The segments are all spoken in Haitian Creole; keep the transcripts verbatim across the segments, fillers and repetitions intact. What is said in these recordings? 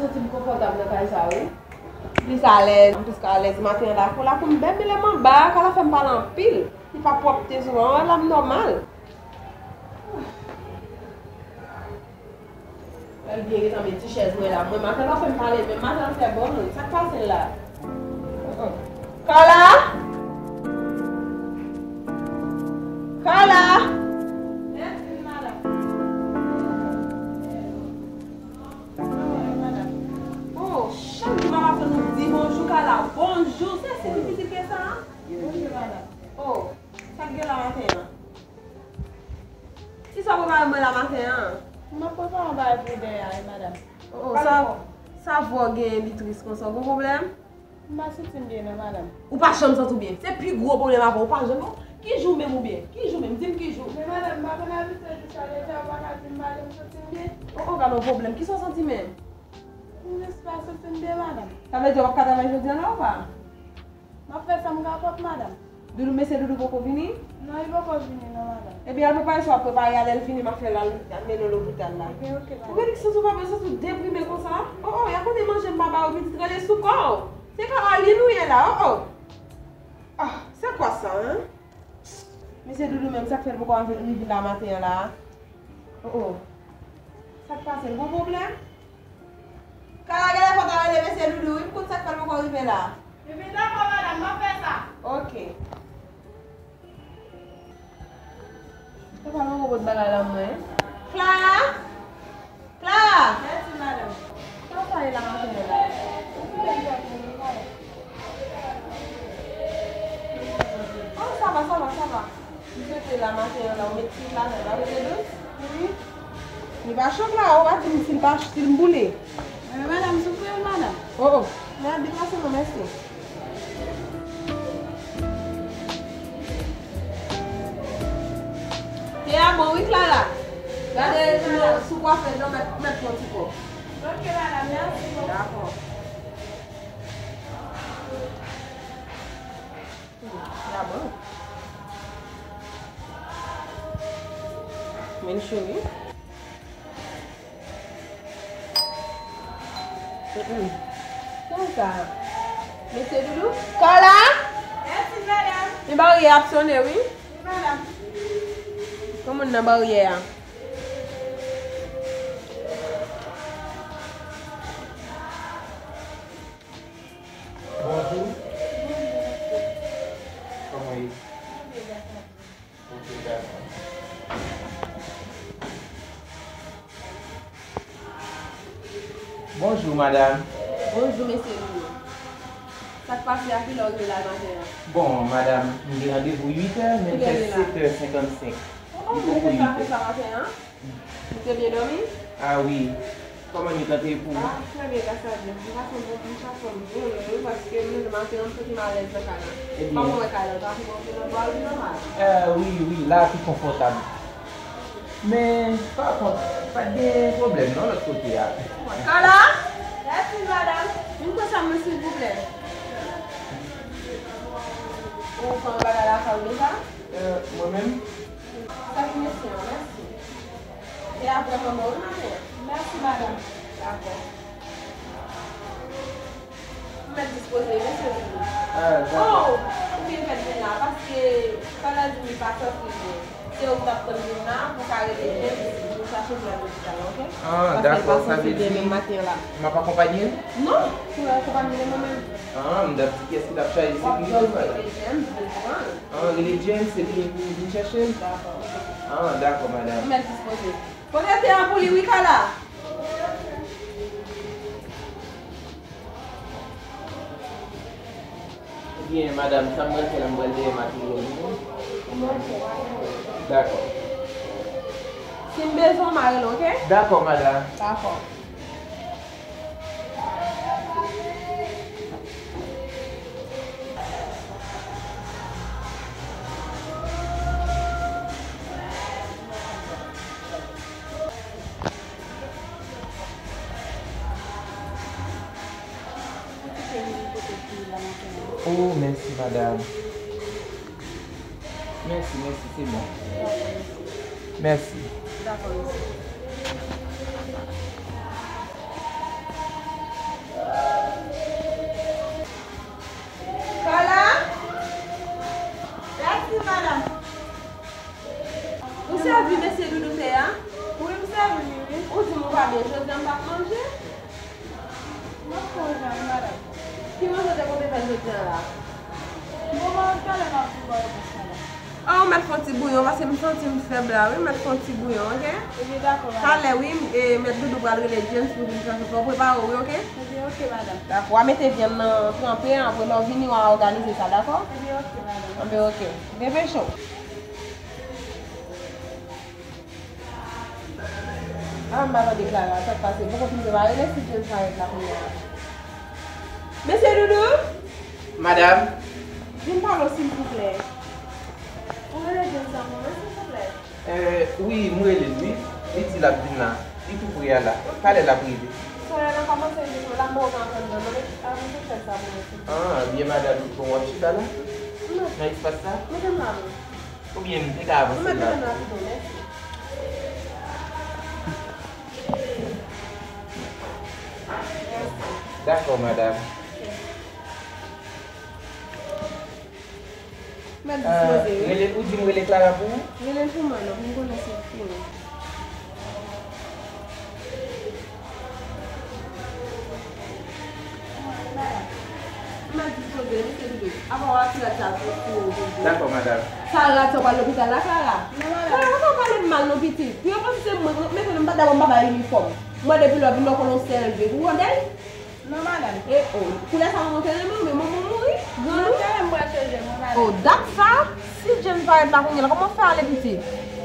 Santi m konfòtab nan kay sa, wi. Plis alèz, m plis ka alèz maten an la. Kou la kou m bèbè lè m anba a, ka la fè m pale anpil. Li pa pwòpte sou mwen, la m nòmal. Lè l byen gentan met ti chèz mwen la. Mwen maten la fè m pale, men maten an fè bon, wi. Sa k pase la? Carla! Carla! Mèsi, madanm. Oh, chak jou m ap tann ou di bonjou, Carla. Bonjou, se si difisil ke sa, a? Bonjou, madanm. Oh, sa k gen la maten an? Kisa w prepare mwen la maten an? M ap prepare yon bagay pou dèyè a, wi, madanm. Oh, oh, sa, sa vwa w genyen li tris konsa, w gen pwoblèm? M pa santi m byen non, madanm. Ou pa janm santi w byen. Se pi gwo pwoblèm avè w, ou pa janm, non. Ki jou menm ou byen? Ki jou menm? Di m ki jou. Men madanm, m pa konn abitye di sa deja, ou pa ka di m pa janm santi m byen. Oh, oh, gade yon pwoblèm. Kisa w santi menm? M jis pa santi m byen, madanm. Sa vle di w p ap ka travay jodi a la ou pa? M ap fè sa m kapab, madanm. Doudou, mesye Doudou poko vini? Non, li poko vini non, madanm. Ebyen, al prepare sa w ap prepare a, lè l vini, m ap fè l al mennen w lopital la. Ebyen, oke, madanm. Ou gade ki santi w pa byen, santi w deprime konsa? Oh, oh, y a konnen manje m pa ba ou, pitit rele sou kò w. Se Caroline ou ye la, oh, oh. Ah, c'est quoi ça, hein? Mesye Doudou menm, sa k fè l poko anvi vin la maten an la? Oh, oh. Sa k pase? L gon pwoblèm? Kara genlè fò ta rele mesye Doudou, wi, pou konn sa k fè l poko rive la. Ebyen, dakò, madanm, m ap fè sa. Oke. Papa, mwen konprann bagay la mwen. Clara! Clara! Mèsi, madanm. Kòman sa ye la maten an la? Oh, sa va, sa va, sa va. M swete la maten an la, ou met ti ladan la, ou te dous? Wi. Li pa cho, Clara, ou pa di m si l pa, si l boule. Men madanm, soufle l, madanm. Oh, oh. Mèsi, mèsi, non, mèsi. Te a bon, wi, Clara. Gade, si w kwafe, non, mèt, mèt pran ti kò. Ok, madanm, mèsi. Dakò. Te a bon. Men cheri. Mm-mm. Konsa. Mesye Doudou? Kòla? Mèsi, madanm. Men baryè ap sonnen, wi. Wi, madanm. Gen moun nan baryè a. Bonjou. Kòman w ye? Ok, dakò. Bonjou, madanm. Bonjou, mesye Louis. Sa k pase a, kilè w rive la maten an? Bon, madanm, m gen randevou uit è, men l fè sèt è senkannsenk. Oh, oh, li poko uit è. Ou te byen dòmi? Ah wi. Kòman nuit lan te ye pou ou? Ah, trè byen, gras a Dye. M pa santi m, m pa santi m byen, wi, paske m leve maten an, m santi m alèz nan kay la. Ebyen. Kòman w wè kay la? L pa pi bon ke lòt bò a, wi, nòmal. Eh, wi, wi, la pi konfòtab. Men, pa kont, pa t gen pwoblèm non, lòt kote a. Kòla? Mèsi, madanm. Vin pran sa mwen, silvouplè. Ou pran bagay lakay ou deja? Eh, mwen menm? Sa ki mesye an, mèsi. E a vrèman bon wi maten an. Mèsi, madanm. Dakò. M mèt dispoze wi, mesye Doudou. Ah, dakò. Oh, ou byen fèt vin la, paske Kòla di m li pa santi l byen. Se ou k t ap tann vin la, pou ka rele James, pou chache l al lopital la, oke? Ah, dakò, sa vle di m ap akonpaye l? Non, pou akonpaye l mwen menm. Ah, m t ap di kiyès ki t ap chaje sekirite, madanm. W ap rele James, bezwen. Ah, rele James, epi l vin chèche l? Dakò. Ah, dakò, madanm. Mèt dispoze. Pote te an pou li, wi, Kòla. Byen, madanm, sa m pral fè la, m pral dèyè maten yo, wi. Dakò. Si m bezwen w, m a rele w, oke? Dakò, madanm. Dakò. Oh, mèsi, madanm. Mèsi, mèsi, se bon. Mèsi. Dakò, mèsi. Wi, mesye Doudou te a? Wi, m sèvi li, wi. Ou di m ou pa byen, jodi a m p ap manje? M ap fè yon jan, wi, madanm. Ki manje w te konte fè jodi a la? Bon, madanm, talè m ap di w ba repons la. Oh, ou mèt fè yon ti bouyon, paske m santi m fèb la, wi. Mèt fè yon ti bouyon, oke? Ebyen, dakò, madanm. Talè, wi, e, mèt Doudou pral rele James pou vin chache. Fò w prepare w, wi, oke? Ebyen, oke, madanm. Dakò, w a mete vyann nan tranpe, apre lè w vini, w a òganize sa, dakò? Ebyen, oke, madanm. Ebyen, oke. Depeche w. Ah, m pa tande Clara, sa k pase? Poko fin prepare, lè si James parèt la kounye a. Mesye Doudou? Madam? Vin pale w, silvouplè. Ou rele James la pou mwen, silvouplè? Eh, wi, m rele l, wi. Li di l ap vin la. Li tou pre a la. Talè l ap rive. Talè l ap kòmanse rive, la m poko ka antre anndan, non, men, ah, m te fè sa pou mwen, silvouplè. Ah, byen, madam. Bon, w ap chita la? Nan espas sa? Mete m la, wi. Oubyen m te ka avanse l la? Ou mèt mete m la pito, mèsi. Dakò, madam. Mèt dispoze, wi. Rele, ou di m rele Clara pou ou? Rele l pou mwen, non, pou m konnen si l fini. Mwen dispoze, mesye Doudou. Apa w ap rad sa pou, pou, pou, pou. Dakò, madam. Sa rad sa w pral lopital la, Clara? Non, madam. Clara, ou pa pale m mal non, pitit. Pou yo panse se mwen, mwen, mwen, mwen, m pa dabò m pa bay inifòm. Mwen depi lè w vin nan kolon sèl de. Ou tande? Non, madam. E, oh, koulè sa manman te renmen, men manman mouri. Grann ou. Talè m pral chanje, mwen, madam. Oh, dat sa? Si James parèt la kounye a, kòman w fè ale, pitit?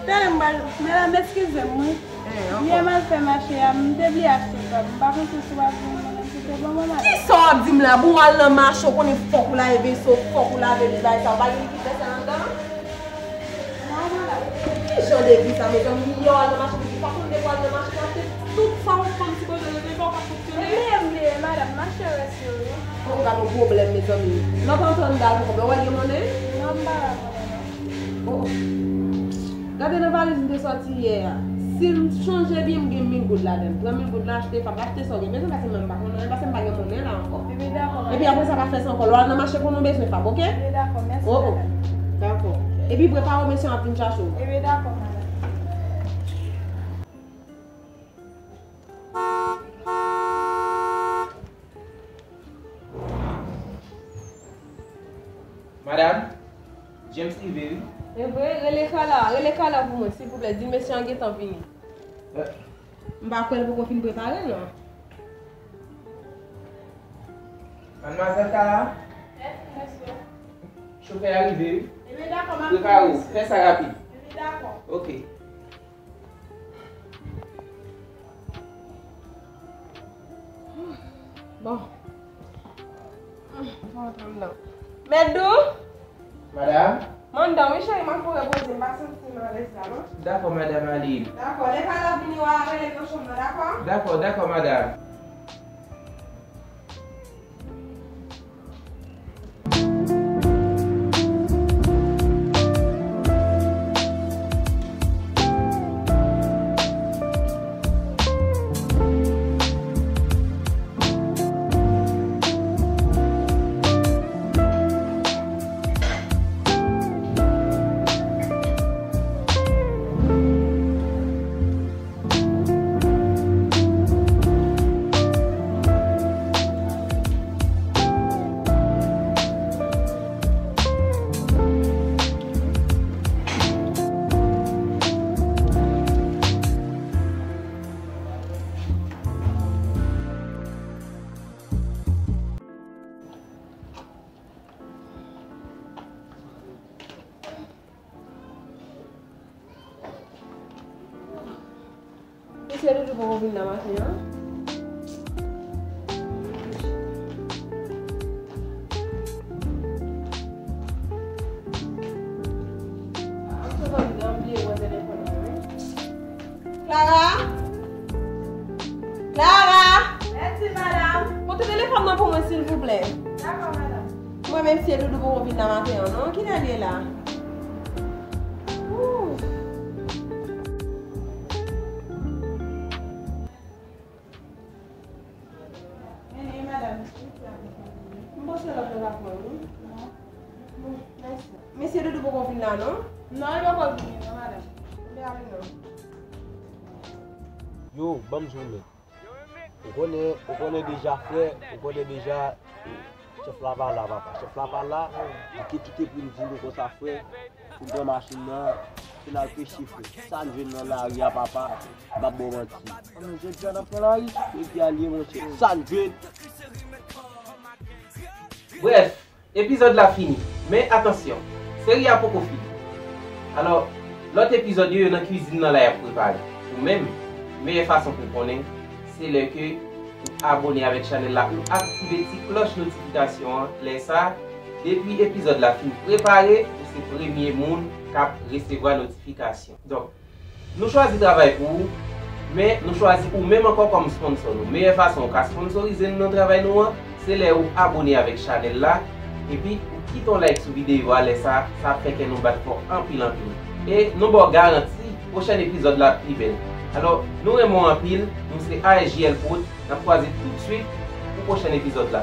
Talè m pral, medam, eskize m, wi. Eh, ankò. Yè m al fè mache a, m te bliye achte kòb. M pa konn si w ap vin konnen si te bon, bon, madam. Kisa w ap di m la? Bon, w al nan mache, w konnen fòk ou lave veso, fòk ou lave bagay sa. Ou pa gen likid vèsèl anndan? Non, madam. Ki jan de vi sa, mezanmi? Lè w al nan mache, ou pa konn depi w al nan mache, w achte tout sa yon fanm sipoze rete fè, w pa fonksyone. Ebyen, m bliye, madam, m achte rès yo, wi. Bon, gade yon pwoblèm, mezanmi. Lòt an tann dal pou kòb la, w wè gen monnen? Non, m pa wè monnen, non. Oh, oh. Gade nan valiz m te sòti yè a. Si m chonje byen, m gen mil goud ladan l. Pran mil goud la, achte, pa achte sa w gen bezwen, paske mwen m pa konn anyen, paske m pa gen monnen la ankò. Ebyen, dakò, madam. Epi apre sa, pa fè sa ankò. Lè w al nan mache, konnen w bezwen fab, oke? Ebyen, dakò, mèsi, madam. Oh, oh. Dakò. Epi prepare w, mesye an ap vin chache w. Ebyen, dakò, madam. Madam, James rive, wi. E vre? Rele Carla, rele Carla pou mwen, silvouplè. Di l mesye an gentan vini. Eh. M pa kwè l poko fin prepare, non. Madmwazèl Carla? Mèsi, mesye. Chofè a rive, wi. Ebyen, dakò, m ap vini, mesye. Prepare w, fè sa rapid. Ebyen, dakò. Oke. Bon. Bon, tann non. Mèt Dou? Madam? M anndan wi, cheri, m ap pou repoze, m pa santi m alèz la, non. Dakò, madam, ale. Dakò, lè Carla vini, w a rele m nan chanm nan, dakò? Dakò, dakò, madam. Mesye Doudou poko vin nan maten an. An, se konn nan bliye pran telefòn nan, wi. Clara! Clara! Mèsi, madam. Pote telefòn nan pou mwen, silvouplè. Dakò, madam. Mwen, mesye Doudou poko vin nan maten an, non. Kilè l ye la? Ooh. Men, men, madam, m panse lòt lè l ap mwen, wi. Non. Bon, mèsi. Mesye Doudou poko vin la, non? Non, li poko vini, non, madam. Yo, ban m di w men. Ou konnen, ou konnen deja frè, ou konnen deja, eh, chèf la pa la, papa. Chèf la pa la, li te kite pou m di nou konsa frè, pou m pran machin nan, pou n al peche frè. Sa n jwenn nan lari a papa, m p ap ba w manti. Ann jodi a n ap pran lari, epi al ye monchè. Sa n jwenn. Brèf, epizòd la fini. Men atansyon, seri a poko fini. Alò, lòt epizòd yo, yo nan kwizin nan la y ap prepare. Ou menm, meyè fason pou w konnen, se lè ke ou abone avèk chanèl la, ou aktive ti klòch notifikasyon an. Lè sa, depi epizòd la fin prepare, ou se premye moun k ap resevwa notifikasyon. Donk, nou chwazi travay pou ou, men nou chwazi ou menm ankò kòm sponsò nou. Meyè fason ou ka sponsorize nou nan travay nou an, se lè ou abone avèk chanèl la, epi ou kite yon like sou videyo a. Lè sa, sa ap fè kè nou bat fò anpil anpil. E nou ba w garanti, pwochèn epizòd la ap pi bèl. Alò, nou renmen w anpil, nou se A S J L Prod, n ap kwaze toutswit pou pwochèn epizòd la.